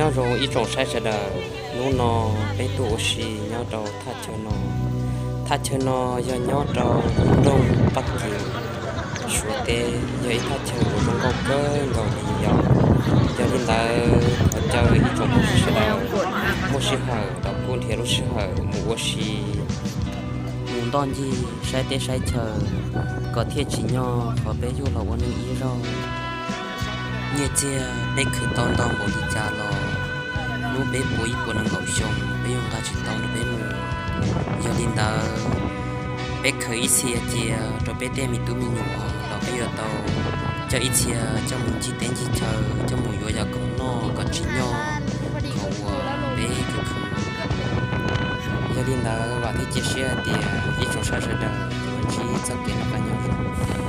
Nyob zoo ib tsoom saib sawv daws, hnub no peb tuaj ua si nyob rau thaj chaw no. Thaj chaw no yog nyob rau nroog Paj Kiv, Suav teb, yog ib thaj chaw uas zoo nkauj kawg nkaus li yom. Yog li ntawd thov caw ib tsoom phooj ywg sawv daws muaj sij hawm los kuj nrhiav lub sij hawm mus ua si, mus ntoj ncig saib teb saib chaw, kom thiaj tsim nyog qhov peb yuav los ua neej ib zaug. Nyiaj txiag peb khwv tau ntau npaum li cas los hnub peb puas ib puas nees nkaum xyoo peb yuav nqa tsis tau nrog peb mus. Yog li ntawd, peb khwv ib txhia cia rau peb tej me tub me nyuam los peb yuav tau coj ib txhia coj mus ncig teb ncig chaw, coj mus yuav yam khoom noj kom tsim nyog qhov uas peb khwv khwv. Yog li ntawd vam thiab cia siab hais tias ib tsoom saib sawv daws yuav ntsib txoj kev noj qab nyob zoo.